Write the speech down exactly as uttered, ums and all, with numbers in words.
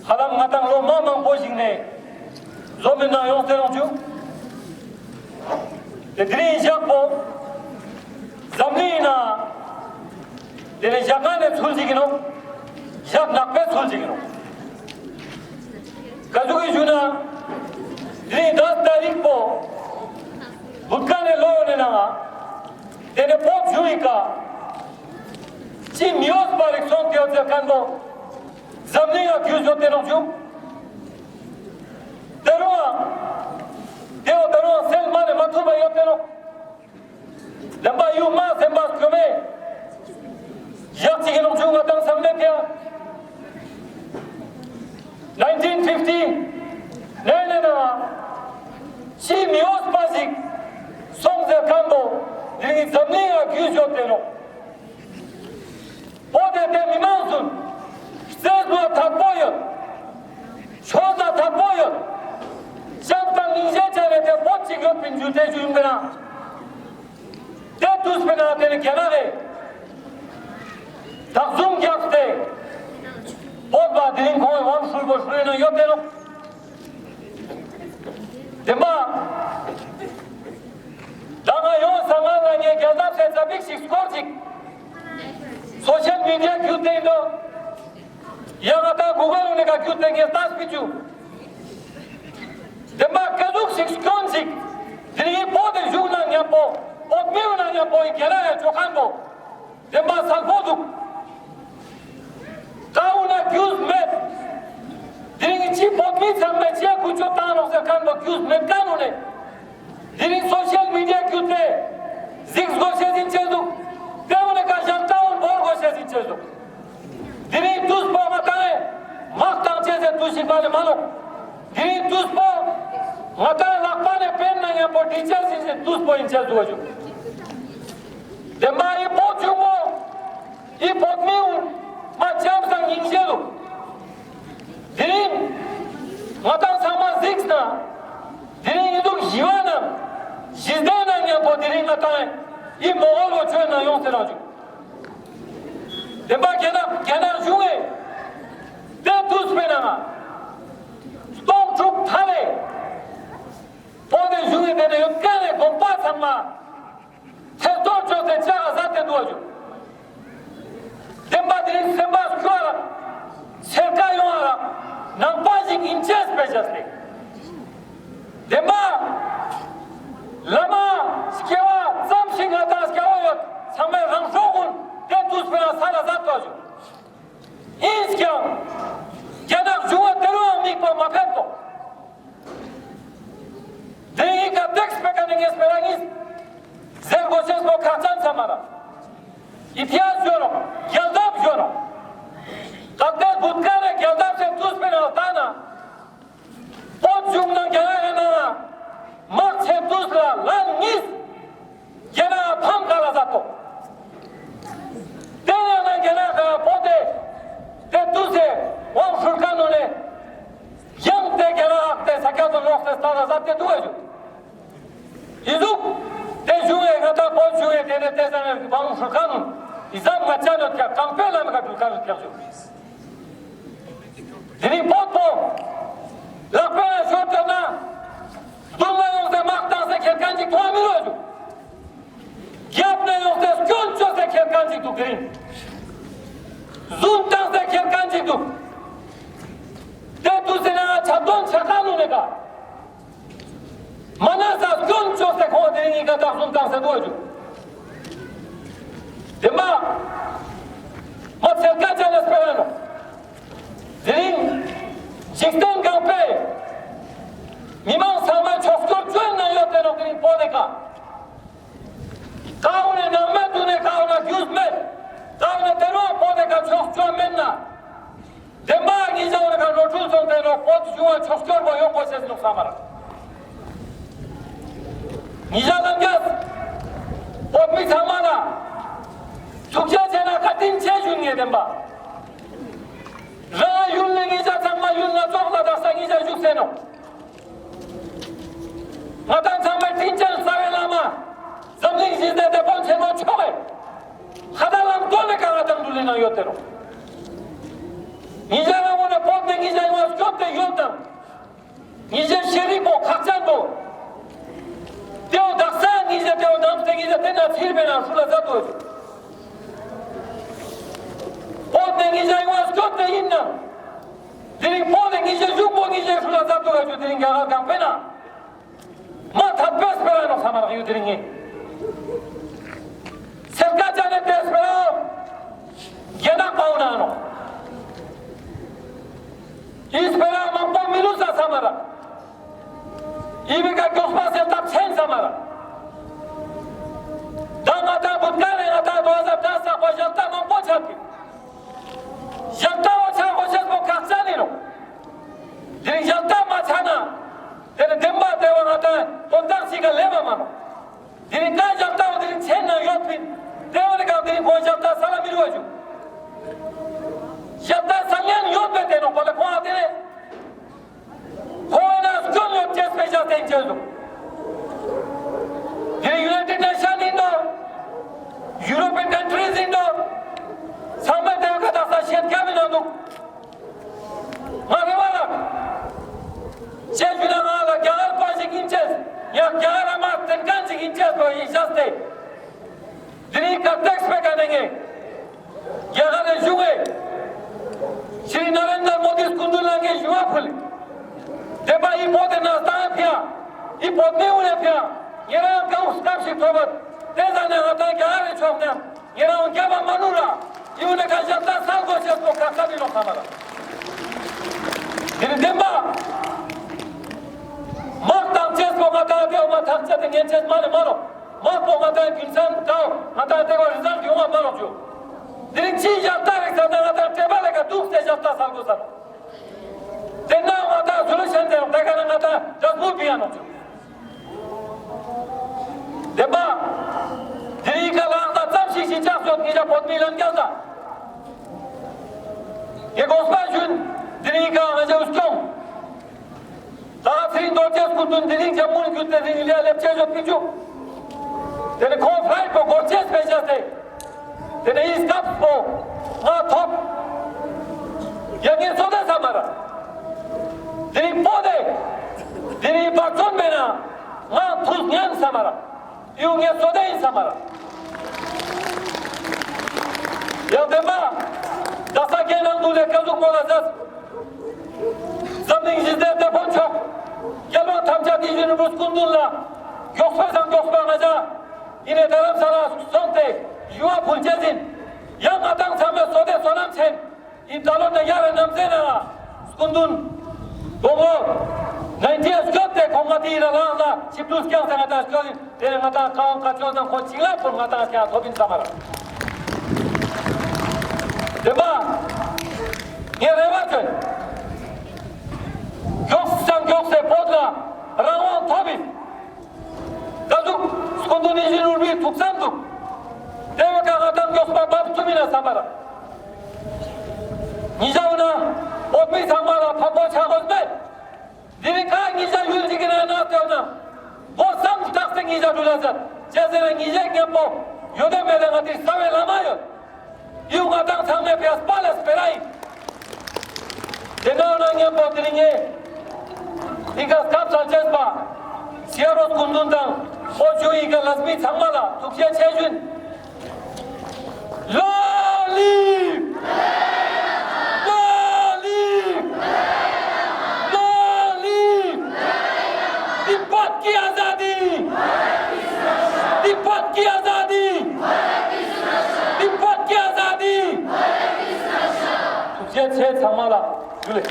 ཧ་ལམ་ང་དང་ལོ་མ་མང་པོ་ཞིག་ནས་བཟོ་མི་ནང་ཡོང་སྟེ་རང་བྱུང་། དེ་དེ་རིང་ཞག་པོ་འཛམ་གླིང་ན་དེ་ནས་ཞག་གང་ནས་ཚུལ་ཅིག་ཡིན་ནོ། ཞག་ནག་པའི་ཚུལ་ཅིག་ཡིན་ནོ། ག་ཟུག་གི་ཞུ་ན། དེ་རིང་ད་ལྟ་རིག་པོ་བུད་ཀ་ནས་ལོ་ཡོད་ནས་ནང་ང་དེ་ནས་བོད་བཞུགས་ཡིན་ཀ་ཅི་མི་འོས་པ་རིག་སོང་དེ་འོ་ཚེ་མཁན་པོ། འཛམ་གླིང་ང་རྒྱུས་ཡོད་དེ་ནོག་བྱུང་། དེ་རུང་ཨ། དེའོ་དེ་རུང་སེལ་མ་ནས་མ་ཐུབ་པ་ཡོད་དེ་ནོག། བདེན་པ་ཡུ་མ་སེམས་པ་སྐྱོ་མེད། ཞག་གཅིག་གི་ནོག་བྱུང་ང་དང་ཚང་མས་ཀྱང་། nineteen fifty ནས་ནས་ན། ཅི་མི་འོས་པ་ཞིག་སོང་ཟེར་མཁན་པོ། དེ་རིང་འཛམ་གླིང་ང་རྒྱུས་ཡོད་དེ་ནོག། བོད་དེ་དེ་མི་མང་ཚོས་རྩེས་ནོ་དག་པོ་ཡོད། ཆོས་ལ་དག་པོ་ཡོད། བྱམས་དང་སྙིང་རྗེ་བྱས་ནས་དེ་བོད་ཅིག་ཡོད་པའི་འཇུ་དེ་ཞུ་ཡིན་པས་ན། དེ་དུས་པའི་ནང་དེ་ནི་རྒྱ་ནག་རེད། བདག་འཛུམ་རྒྱབ་སྟེ། བོད་པ་དེ་རིང་ཁོང་གི་དབང་ཧྲུལ་པོ་ཧྲུལ་ནང་ཡོད་དེ་ནོ། བདེན་པ། ད་ང་ཡོང་ས་ང་ལ་ངའི་རྒྱལ་ཐབས་ཟེར་ཙ་པིག་ཞིག་སྐོར་ཅིག་སོ་ཤལ་མི་ཌི་ཡ་བརྒྱུད་དེ་ཡིན་ནོ། ཡང་ང་ད་གུ་གལ་ལུ་ནས་ཀ་བརྒྱུད་དེ་ངས་ལྟ་སྤི་ཅུ། བདེན་པ་ཀ་ཟུག་ཞིག་སྐྱོན་ཅིག་དེ་ནི་བོད་དེ་བཞུགས་ན་མཉམ་པོ། བོད་མི་ཡོད་ན་མཉམ་པོ་ཡི་རྒྱལ་ར་ཡ་ཆོག་མཁན་པོ། བདེན་པ་གསལ་པོ་འདུག་ཀ་འུ་ན་རྒྱུས་མེད། དེ་རིང་ཅི་བོད་མི་ཚང་མས་ཅི་ཀུ་ཅོ་བཏང་རོགས་ཟེར་མཁན་པོ་རྒྱུས་མེད་མཁན་འུ་ནས། དེ་རིང་སོ་ཤལ་མི་ཌི་ཡ་བརྒྱུད་དེ་གཟིགས་དགོས་ཤེས་ཡིན་ཆེ་འདུག་དེ་འུ་ནས་ཀ་ཞང་ཀ་འུ་འབོར་དགོས་ཤེས་ཡིན་ཆེ་འདུག་དེ་རིང་དུས་པོ་ང་ཏང་ཨེ་མག་བཏང་ཆེ་ཟེར་དུས་ཤིག་པ་ནས་མ་ལོག་དེ་རིང་དུས་པོ་ང་ཏང་ལག་པ་ནས་པེན་ན་མཉམ་པོ་འདྲི་ཆེས་ཡིན་ཟེར་དུས་པོ་ཡིན་ཆེ་འདུག་བ་ཞུ། བདེན་པ་ཨི་བོད་ཆུང་མོ། ཨི་བོད་མི་འུ་མ་བྱམས་དང་སྙིང་རྗེ་འདུག་དེ་རིང་ང་ཏང་ཚང་མ་གཟིགས་ན། དེ་རིང་ཨི་འདུག་ཞི་བ་ནང་ཞི་བདེ་ནང་མཉམ་པོ་དེ་རིང་ང་ཏང་ཨི་མོ་གོལ་བོ་ཆོས་ནང་ཡོང་ཟེར་རང་བྱུང་། བདེན་པ་རྒྱ་ནག་རྒྱ་ནག་གཞུང་ཨེ། དེ་དུས་པའི་ནང་ང་སྟོང་དྲུག་ཐ་ལེ། བོད་དེ་གཞུང་ཨེ་དེ་ནས་ཡོད་མཁན་ནས་དགོན་པ་ཚང་མ། ཐེ་གཏོགས་བཅོས་ཏེ་ལྕགས་ཟ་སྟེ་འདུག་བ་བྱུང་། བདེན་པ་དེ་རིང་སེམས་པ་སྐྱོ་བ་རག་སེར་ཀ་ཡོང་བ་རག་ནང་པ་ཞིག་ཡིན་ཆེས་སྤེལ་བྱས་ཏེ། བདེན་པ། བླ་མ་སྐྱེ་བ་ཙམ་ཞིག་ང་དང་སྐྱེ་བ་ཡོད་ཚང་མས་རང་སྲོག་ཀུན་དེ་དུས་སྤེལ་ན་ས་ལ་ཟ་ཐོག་བྱུང་། ཡིན་ཀྱང་། རྒྱ་ནག་གཞུང་བ་དེ་རུའང་མིག་པ་མ་ཕན་ཐོགས། དེ་ཡིན་ཀ་ཏེགས་པེ་ཀ་ནི་ངེས་པེ་ར་ངིས། ཟེར་དགོས་ཤེས་པོ་ཁག་ཅན་ཚང་མ་ར། ཨི་ཐི་ཧ་སི་ཡོད་རོགས། རྒྱལ་ཐབས་ཡོད་རོགས། ད་ལྟའི་བུད་ཀ་ར་རྒྱལ་ཐབས་ཟེར་དུས་སྤེལ་ན་ལྟ་ན། བོད་གཞུང་ནང་རྒྱ་ནག་ཡང་ན་དམག་ཆེན་དུས་ལ་ལན་གཉིས། རྒྱ་ནག་ཕམ་ག་ལ་ཟ་ཐོག་དེ་ཡང་ན་རྒྱ་ནག་ག་བོད་དེ་དེ་དུས་སེ་དབང་ཧྲུལ་ཁ་ནོ་ནས་ཡང་དེ་རྒྱ་ནག་དེ་ས་ཁྱད་དུ་ལོག་སེ་ས་ལ་ཟ་དེ་དུ་བ་ཞུ། ཡིན་ཟུག་དེ་ཞུ་བའི་ང་ད་བོད་ཞུ་བའི་དེ་ནས་དེ་ས་ནས་དབང་ཧྲུལ་ཁ་ནོ་ཡི་ཟམ་ང་ཅ་ནོ་ཀྱ་གང་པའི་ལམ་ག་དུ་ཁ་ནོ་ཀྱ་ཞུ། དེ་རིང་བོད་པོ་ལག་པས་ན་ཤོར་ཐུབ་ན། མདུན་ལ་ཡོང་སྟེ་དམག་བཏང་སྟེ་ཁྱེར་མཁན་ཅིག་མཐོང་མི་རོ་ཞུ། རྒྱབ་ནས་ཡོང་སྟེ་སྐྱོན་བཅོས་ཏེ་ཁྱེར་མཁན་ཅིག་འདུག་དེ་རིང་། རྫུན་བཏང་སྟེ་ཁྱེར་མཁན་ཅིག་འདུག་དེ་དུས་ཟེར་ན་ཆབ་དོན་ཆ་ག་ལུ་ནས་ག་མ་ན་ས་སྐྱོན་བཅོས་ཏེ་ཁོང་དེ་རིང་ཡིན་ཀ་བདག་རྫུན་བཏང་སྟེ་འདུག་ཞུ། དེ་མ་མ་ཚད་ཀ་ཅ་ལས་སྤེལ་ལ་ནོ། དེ་རིང་འཇིག་རྟེན་གང་པོའི་མི་མང་ཚང་མ་ཕྱོགས་སྐྱོར་བཅོས་ན་ཡོད་དེ་ནོ། དེ་རིང་བོད་དེ་ཀ་ཀའོ་ནས་ནང་མེད་དུ་ནས་ཀའོ་ན་རྒྱུས་མེད། ཀའོ་ནས་དེ་རུ་བོད་དེ་ཀ་ཕྱོགས་སྐྱོར་མེད་ན། བདེན་པ་ངེད་ཅག་ནི་ཀ་ནོར་འཁྲུལ་སོང་དེ་ནོ། བོད་གཞུང་བ་ཕྱོགས་སྐྱོར་པོ་ཡོང་དགོས་ཤེས་ནོ་བསམ་མ་ར། ངེད་ཅག་ལ་རྒྱུས་བོད་མི་ཚང་མ་ལ་ཐུགས་རྗེ་ཆེ་ན་བཀའ་དྲིན་ཆེ་ཞུ་ངེས། བདེན་པ། རང་ཡུལ་ནས་ངེད་ཅག་ཚང་མ་ཡུལ་ན་ཙོག་ལ་དག་ས་ངེད་ཅག་བཞུགས་སེ་ནོ། ང་དང་ཚང་མའི་དྲིན་ཅན་རྩ་བའི་བླ་མ་འཛམ་གླིང་ཞི་བདེ་དེད་དཔོན་ཆེན་པོ་མཆོག་གིས་ཁ་ད་ལམ་དོན་ནས་ག་ང་དང་འདུ་ལེན་ན་ཡོད་དེ་རོ། ངེད་ཅག་རང་ངོ་ནས་བོད་ནས་ངེད་ཅག་ཡོང་ ཉིན་ཤས་ཤེས་རིག་པོ་ཁག་ཅན་པོ། ཏེའོ་དག་ས་ཉིན་ཤས་ཏེའོ་ནམ་སྟེ་ཉིན་ཤས་ཏེ་ན་ཚིར་བེ་ན་ཧྲུ་ལ་ཛ་ཏོ། ཨོ་ཏེ་ཉིན་ཤས་ཡོང་བ་སྐྱོད་དེ་ཡིན་ན། དེ་རིང་པོ་ཏེ་ཉིན་ཤས་གཞུག་པོ་ཉིན་ཤས་ཧྲུ་ལ་ཛ་ཏོ་ག་ཅུ་དེ་རིང་རྒྱ་གར་གང་པེ་ན། མ་ཐབས་པས་སྤེ་ར་ནོ་ས་མ་རག་ཡུ་དེ་རིང་ངེ། སེར་ཀ་ཅ་ནེ་ཏེ་སྤེ་ར། རྒྱ་ནག་པའོ་ན་ནོ། ཨི་སྤེ་ར་མང་པོ་མི་ལུས་ས་ས་མ་རག་ཨི་བི་ཀ་མགྱོགས་པ་སེལ་ཐབས་ཆེན་ས་མ་རག་ད་ང་ད་བུད་ཀ་ནེ་ང་ད་རྡོ་ཟབ་ད་ས་པ་ཞབས་ད་མང་པོ་ཆགས་ཀི། ཞབས་ད་འོ་ཆ་འོ་ཤེས་པོ་ཁག་ཅན་ནི་རོ། དེ་རིང་ཞབས་ད་མ་ཆགས་ན། དེ་ནི་བདེན་པ་དེ་བ་ང་ད་དོན་དག་ཅིག་ག་ལེབ་པ་མ་རོ། དེ་རིང་ཀ་ཞབས་ཏ་འོ་དེ་རིང་ཆེན་ན་ཡོད་པིན། དེ་འོ་ནི་ཀ་དེ་རིང་ཁོང་ཞབས་ཏ་ས་ལ་མི་རུ་བ་ཞུ། ཞབས་ཏ་ས་ཉན་ཡོད་པའི་དེ་ནོ་པ་ལ་ཁོང་ཨ་དེ་རེད། ཁོང་ཨེ་ན་སྐྱོན་ཡོད་ཅེས་པའི་ཞབས་ཏ་ཡིན་ཅེས་འདུག་དེ་རིང་ཡུ་ནའི་ཊེཌ་ནེ་ཤན་ཡིན་འདུག་ཡུ་རོ་པན་ཀན་ཊྲིས་ཡིན་འདུག་ཚང་མས་དེ་ཀ་ད་ས་ཤེད་ཀ་མི་ན་འདུག་ང་རེ་བ་ལ། ཅེས་ཞུ་ན་ང་ལ་རྒྱ་གར་པ་ཞིག་ཡིན་ཅེས། ཡང་རྒྱ་གར་ཨ་མ་བསྟེན་མཁན་ཞིག་ཡིན་ཅེས་པ་ཡིན་ཤག་སྟེ། དེ་རིང་ཁ་ཏེགས་པའི་ཀ་ནས་ངས། རྒྱ་གར་ནས་ཞུ་བས། ཤྲི་ན་རེན་དྲ་མོ་དིའི་སྐུ་མདུན་ལ་ངས་ཞུ་བ་ཕུལ། དེ་པ་ཡི་བོད་དེ་ན་སྟངས་ཕིའ། ཡི་བོད་མི་འུ་ལས་ཕིའ། ངེད་རང་སྐབས་སྐབས་ཤིག་ཐོབ་པ། དེ་ཟ་ནས་ང་དང་རྒྱ་གར་རེ་ཆོག་ནས། ངེད་རང་རྒྱབ་པ་མ་ནུ་ར། ཡིན་ནས་ཁ་ཞབས་ཏ་སལ་དགོས་ཤེས་པོ་ཁ་ཁ་མི་ལོ་ཁ་མ་ར། དེ་ནི་བདེན་པ། དམག་དང་བཅས་པོ་ང་དང་དེ་འོ་མ་ཐག་བཅད་དེ་ངན་ཆེས་མ་ནི་མ་རོ། དམག་པོ་ང་དང་རྒྱུ་མཚན་དགའོ་ང་དང་དེ་བ་རི་ཟན་ཡོང་བ་མ་རོ་ཇོ། དེ་རིང་ཕྱིའི་ཞབས་ཏ་རེག་ས་ན་ང་དང་སྤྲད་པ་ལས་ཀ་འདུག་སྟེ་ཞབས་ཏ་སལ་དགོས་ས། དེ་ན་ང་དང་སུ་ལ་ཤན་དེ་རོ་དེ་ག་ན་ང་དང་འདྲ་སྨུག་བི་ཡ་ནོ་ཇོ། བདེན་པ། དེ་རིང་ཁ་ལག་ད་ཙམ་ཞིག་ཞིག་ཆགས་སོང་ངེད་ཅག་བོད་མི་ལན་རྒྱག་ད། ངས་དགོངས་པ་ཞུན། དེ་རིང་ཁ་ང་ཅག་སྐྱོང་། ད་ཚེ་རིང་རྡོ་རྗེ་སྐུ་མདུན་དེ་རིང་ཇམ་མུ་ནས་བརྒྱུད་དེ་རིང་ལས་ལེབ་ཆེ་ཤོས་ཕིག་ཆུ། དེ་ནས་ཁོང་ཕ་ཡི་པོ་སྒོར་ཆེས་སྤེལ་བྱས་ཏེ། དེ་ནས་ཡིན་སྐབས་པོ་ང་ཐོབ། ཡ་ངས་སོ་ད་ས་མ་ར། དེ་རིང་པོ་དེ། དེ་རིང་བག་བཙོན་མེད་ན། ང་ཐུག་ཉན་ས་མ་ར། ཡུ་ངས་སོ་ད་ཡིན་ས་མ་ར། ཡ་བདེན་པ། ད་ས་ཁྱེད་རང་འདུག་ལས་སྐལ་ལུགས་མོ་ལ་ཟ། འཛམ་གླིང་ཞི་བདེ་དེད་དཔོན་མཆོག་རྒྱལ་དབང་ཐམས་ཅད་དེ་བཞིན་རིན་པོ་སྐུ་མདུན་ལ། མགྱོགས་པ་དང་མགྱོགས་པ་ང་ཅག་ཡིན་ནས་རྡ་རམ་ས་ལ་སོང་སྟེ་ཞུ་བ་ཕུལ་བྱས་ཟིན། ཡང་ང་དང་ཚང་མས་བསོད་བདེ་བསོད་ནམས་ཆེན། ཡིན་ད་ལོ་ན་ཡ་ར་ནམ་ཟེ་ན་སྐུ་མདུན། དགོང་མོ། ནན་ཅི་ཡ་སྐྱོད་དེ་ཁོང་ང་དེ་ཡི་ར་ལང་ལ་ཞིབ་ཏུ་སྐྱང་ས་ང་དང་སྐྱོད་ཡིན། དེ་ནས་ང་དང་ཀའོ་ཀ་ཅོ་དང་ཁོ་ཅིག་ལ་ཕུར་ང་དང་ཀྱང་ཐོབ་ཡིན་ས་མ་ར། དེ་མ། ངས་རེ་བ་བྱོན། མགྱོགས་སང་མགྱོགས་སེ་བོད་ལ་རང་དབང་ཐོབ་ཡིན། ད་དུང་སྐུ་མདུན་ནི་ཞིན་རུ་བའི་ཐུགས་བསམ་འདུག་དེ་བས་ཀ་ང་དང་མགྱོགས་པ་བབས་ཐུབ་མིན་ན་ས་མ་ར། ཉི་ཞག་ན་བོད་མི་ཚང་མ་ལ་ཕམ་པོ་ཆགས་དགོས་མེད། དེ་རིང་ཁ་ཉིན་ཞག་ཡུལ་གཅིག་གི་ནང་ན་བསྡད་ན། བོད་སང་རྟགས་སེ་ཉིན་ཞག་འགྲུལ་ལ་ཟེར། བྱས་ཟེར་ན་ཉིན་ཞག་མཉམ་པོ་ཡོད་དེ་མེད་ལ་ང་དེ་ས་བའི་ལ་མ་ཡོད། ཡུལ་ང་དང་ཚང་མས་ཕེ་སྤ་ལ་སྤེ་ར་ཡིན། དེ་ནང་ན་མཉམ་པོ་དེ་རིང་ངས་ཨི་ཀ་སྐབས་ཚར་ཅན་པ་སེ་རོ་སྐུ་མདུན་དང་ཨོ་ཇུ་ཨི་ཀ་ལ་སྨི་ཚང་མ་ལ་ཐུགས་རྗེ་ཆེ་ཞུ། ལོ་ལི། ལོ་ལི། ལོ་ལི། तिब्बत की आजादी। तिब्बत की आजादी। तिब्बत की आजादी। ཐུགས་རྗེ་ཆེ་ཚང་མ་ལ་ཇུ་ལེ།